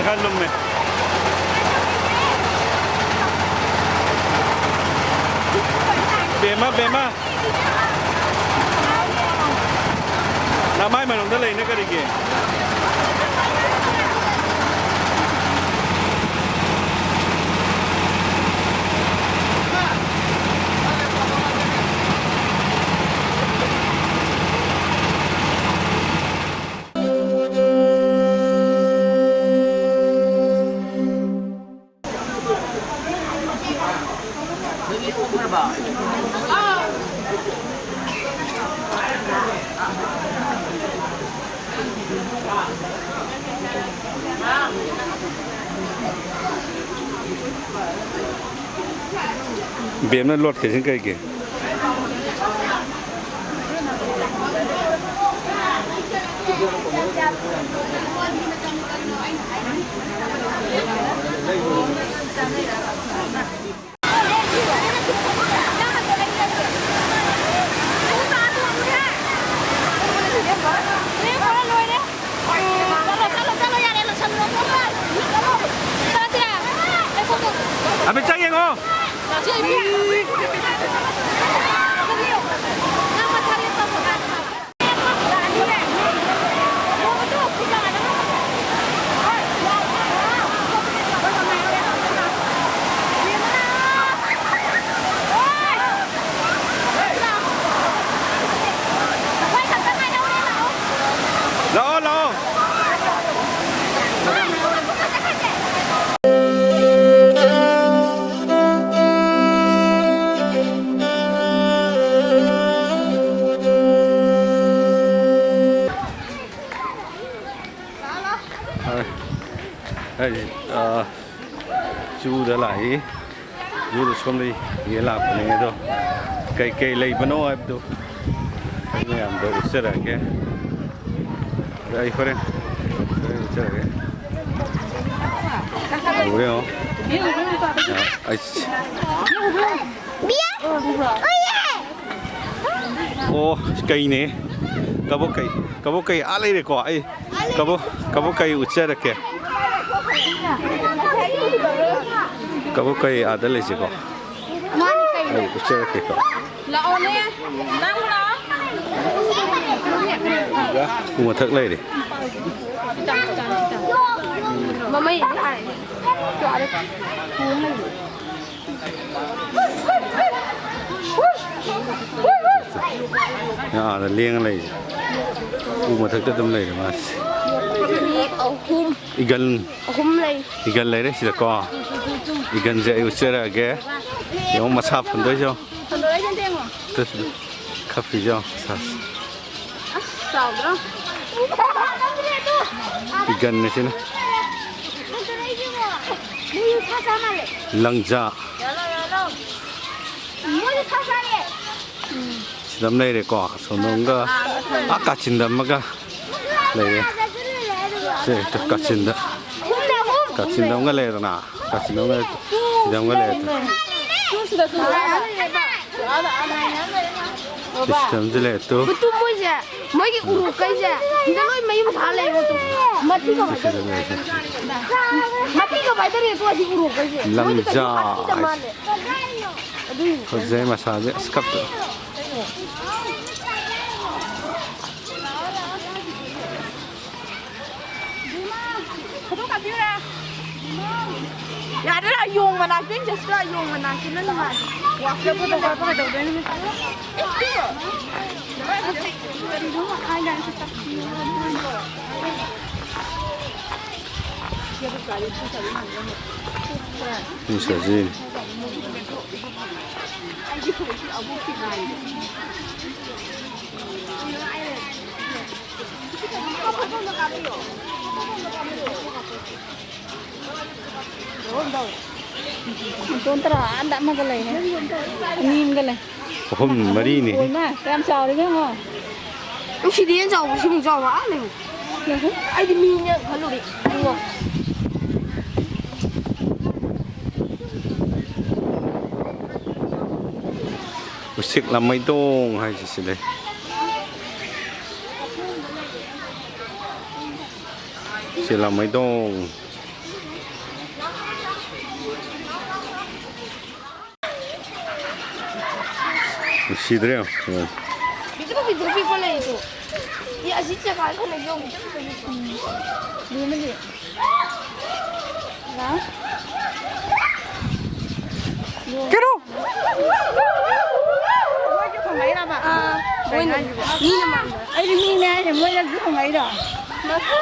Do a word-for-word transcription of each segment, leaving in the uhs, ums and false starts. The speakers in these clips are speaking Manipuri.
ꯈꯔ ꯂꯨꯝꯃꯦ꯫ ꯕꯦꯝꯃ, ꯕꯦꯝꯃ꯫ ꯅꯃꯥꯏ ꯃꯅꯨꯡꯗ ꯂꯩꯅ ꯀꯔꯤꯒꯤ? ꯕꯦꯝꯅ ꯂꯣꯠꯈꯤꯁꯤꯅ ꯀꯩꯒꯤ? ꯍꯥꯏꯐꯦꯠ ꯆꯪ ꯌꯦꯡꯉꯣ꯫ ꯂꯥꯛꯑꯣ, ꯂꯥꯛꯑꯣ꯫ ꯑꯩ, ꯑ, ꯖꯨꯗ ꯂꯥꯛꯏ꯫ ꯖꯨꯗ ꯁꯣꯝꯗ ꯌꯦꯡ ꯂꯥꯛꯄꯅꯦ꯫ ꯑꯗꯣ ꯀꯩꯀꯩ ꯂꯩꯕꯅꯣ ꯍꯥꯏꯕꯗꯨ ꯑꯩ ꯃꯌꯥꯝꯗ ꯎꯠꯆꯔꯛꯑꯒꯦ꯫ ꯑꯗꯣ ꯑꯩ ꯍꯣꯔꯦꯟ, ꯍꯣꯔꯦꯟ ꯎꯠꯆꯔꯛꯑꯒꯦ꯫ ꯎꯔꯦ ꯌꯦꯡꯉꯣ꯫ ꯑꯩꯁ꯫ ꯑꯣ, ꯀꯩꯅꯦ? ꯀꯕꯣꯛ ꯀꯩ, ꯀꯕꯣꯛ ꯀꯩ ꯑꯥ ꯂꯩꯔꯦꯀꯣ꯫ ꯑꯩ ꯀꯕꯣꯛ, ꯀꯕꯣꯛ ꯀꯩ ꯎꯠꯆꯔꯛꯀꯦ꯫ ꯀꯕꯣꯛ ꯀꯩ ꯑꯥꯗ ꯂꯩꯁꯤꯀꯣ? ꯑꯩ ꯎꯠꯆꯔꯛꯀꯦꯀꯣ꯫ ꯂꯥꯛꯑꯣꯅꯦ꯫ ꯅꯪ ꯂꯥꯛꯑꯣ꯫ ꯎ ꯃꯊꯛ ꯂꯩꯔꯦ꯫ ꯃꯃꯩꯗꯤ ꯍꯥꯏ꯫ ꯑꯥꯗ ꯂꯦꯡꯉ ꯂꯩꯔꯤ꯫ ꯎ ꯃꯊꯛꯇ ꯑꯗꯨꯝ ꯂꯩꯔꯦ ꯃꯥꯁꯦ꯫ ꯃꯤ ꯑꯍꯨꯝ꯫ ꯏꯒꯜ꯫ ꯑꯍꯨꯝ ꯂꯩ꯫ ꯏꯒꯜ ꯂꯩꯔꯦ ꯁꯤꯗꯀꯣ꯫ ꯏꯒꯜꯁꯦ ꯑꯩ ꯎꯠꯆꯔꯛꯑꯒꯦ꯫ ꯌꯦꯡꯉꯣ ꯃꯁꯥ ꯐꯟꯗꯣꯏꯁꯦ ꯌꯦꯡꯉꯣ꯫ ꯐꯟꯗꯣꯏꯁꯦ ꯑꯝꯇ ꯌꯦꯡꯉꯣ꯫ ꯈꯞꯄꯤꯁꯦ ꯌꯦꯡꯉꯣ ꯃꯁꯥꯁꯦ꯫ ꯑꯁ, ꯆꯥꯎꯗ꯭ꯔꯣ? ꯏꯒꯟꯅꯦ ꯁꯤꯅ꯫ ꯂꯪꯖꯥ꯫ ꯁꯤꯗ ꯑꯃ ꯂꯩꯔꯦꯀꯣ꯫ ꯑꯁꯣꯝꯗ ꯑꯃꯒ, ꯑꯥ, ꯀꯥꯆꯤꯟꯗ ꯑꯃꯒ ꯂꯩꯔꯦ꯫ ꯁꯦ, ꯀꯥꯆꯤꯟꯗ꯫ ꯀꯥꯆꯤꯟꯗ ꯑꯃꯒ ꯂꯩꯔꯦꯗꯅ꯫ ꯀꯥꯆꯤꯟꯗ ꯑꯃꯒ ꯂꯩꯔꯦ꯫ ꯁꯤꯗ ꯑꯃꯒ ꯂꯩꯔꯦ꯫ ꯁꯤꯁꯇꯦꯝꯁꯦ ꯂꯩꯔꯦ ꯇꯨ꯫ ꯃꯇꯨ ꯃꯣꯏꯁꯦ, ꯃꯣꯏꯒꯤ ꯎꯔꯣꯛꯈꯩꯁꯦ, ꯁꯤꯗ ꯂꯣꯏ ꯃꯌꯨꯝ ꯁꯥ ꯂꯩꯕ ꯇꯨ꯫ ꯃꯊꯤ ꯀꯃꯥꯏꯅ ꯁꯤꯗ ꯇꯧꯔꯤ? ꯂꯩꯔꯦ꯫ ꯃꯊꯤ ꯀꯃꯥꯏꯅ ꯇꯧꯔꯤ? ꯇꯨ ꯑꯁꯤ ꯎꯔꯣꯛꯈꯩꯁꯦ꯫ ꯃꯣꯏꯗꯤ ꯀꯩꯁꯨ ꯂꯪꯖꯥ ꯍꯥꯠꯄꯤꯗ ꯍꯥꯏꯁꯦ꯫ ꯃꯥꯜꯂꯦ꯫ ꯑꯗꯨꯏꯅꯤ꯫ ꯐꯖꯩ ꯃꯁꯥꯁꯦ꯫ ꯑꯁ, ꯀꯞꯇ꯫ ꯐꯣꯇꯣ ꯀꯥꯞꯄꯤꯌꯨꯔꯥ? ꯌꯥꯔꯦ, ꯌꯣꯡ ꯃꯅꯥꯛꯇ ꯑꯣꯏꯅ ꯆꯠꯁꯤꯔꯥ? ꯌꯣꯡ ꯃꯅꯥꯛꯇꯨꯅ ꯅꯨꯡꯉꯥꯏ꯫ ꯋꯥꯛꯇ ꯐꯣꯇꯣ ꯀꯥꯞꯄ ꯀꯩꯗꯧꯗꯣꯏꯅꯣ? ꯀꯔꯤꯅꯣ ꯍꯥꯏ ꯀꯥꯟꯗ ꯁꯤ ꯇꯞꯄꯤꯌꯣ꯫ ꯃꯤ ꯁꯥꯖꯤꯟ꯫ ꯃꯇꯣꯟ ꯇꯔꯥ ꯑꯥꯗ ꯑꯃꯒ ꯂꯩꯔꯦ꯫ ꯑꯅꯤ ꯑꯃꯒ ꯂꯩ꯫ ꯑꯍꯨꯝ, ꯃꯔꯤꯅꯤ꯫ ꯑꯣꯏꯃ, ꯀꯌꯥꯝ ꯆꯥꯎꯔꯒꯦ ꯌꯦꯡꯉꯣ꯫ ꯁꯤꯗꯤ ꯍꯦꯟꯅ ꯆꯥꯎꯕ, ꯁꯤꯃꯨꯛ ꯆꯥꯎꯕ ꯑꯥ ꯂꯩꯍꯧ꯫ ꯑꯩꯗꯤ ꯃꯤꯅꯦ ꯈꯜꯂꯨꯔꯦ꯫ ꯏꯕꯨꯡꯉꯣ꯫ ꯎꯆꯤꯛ ꯂꯥꯃꯩꯗꯣꯡ ꯍꯥꯏꯁꯦ ꯁꯤꯗꯩ꯫ ꯁꯤ ꯂꯥꯃꯩꯗꯣꯡ꯫ ꯅꯨꯡꯁꯤꯗ꯭ꯔꯦ ꯌꯦꯡꯉꯣ꯫ ꯄꯤꯛꯇ꯭ꯔꯨ ꯄꯤꯛꯇ꯭ꯔꯨ ꯄꯤꯛꯄ ꯂꯩꯗꯣ꯫ ꯏ, ꯑꯁꯤ ꯆꯦꯈꯥꯏ ꯈꯜꯂ ꯌꯦꯡꯉꯣ, ꯄꯤꯛꯇ꯭ꯔꯨ ꯄꯤꯛꯇ꯭ꯔꯨ ꯄꯤꯛꯄ꯫ ꯂꯨꯃꯗꯤ꯫ ꯂꯥ? ꯀꯩꯅꯣ? ꯃꯣꯏꯁꯨ ꯈꯣꯡꯉꯛꯏꯔꯕ? ꯑꯥ, ꯀꯩꯅꯣ ꯃꯣꯏꯅ, ꯍꯥꯏꯁꯤꯕꯣ? ꯃꯤꯅ ꯃꯥꯟꯕ꯫ ꯑꯩꯗꯤ ꯃꯤꯅꯦ ꯍꯥꯏꯁꯦ, ꯃꯣꯏꯅꯁꯨ ꯈꯣꯡꯉꯛꯏꯔꯣ? ꯃꯈꯥ꯫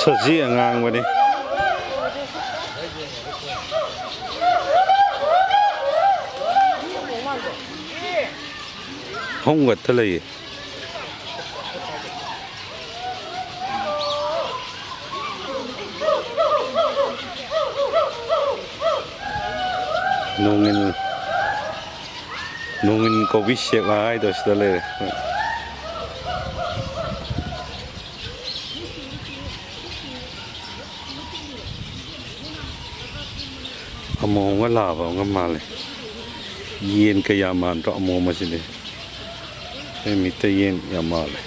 ꯁꯖꯤ ꯑꯉꯥꯡꯕꯅꯤ꯫ ꯑꯍꯨꯝ ꯈꯛꯇ ꯂꯩꯌꯦ꯫ ꯅꯣꯡꯏꯟ, ꯅꯣꯡꯏꯟ ꯀꯣꯕꯤ ꯁꯦꯛ ꯍꯥꯏꯗꯣ ꯁꯤꯗ ꯂꯩꯔꯦ꯫ ꯑꯃꯣꯝꯒ ꯂꯥꯕ ꯑꯃꯒ ꯃꯥꯜꯂꯦ꯫ ꯌꯦꯟ ꯀꯌꯥ ꯃꯥꯟꯗ꯭ꯔꯣ ꯑꯃꯣꯝ ꯑꯁꯤꯗꯤ? ꯑꯩ ꯃꯤꯠꯇ ꯌꯦꯟ ꯌꯥꯝ ꯃꯥꯜꯂꯦ꯫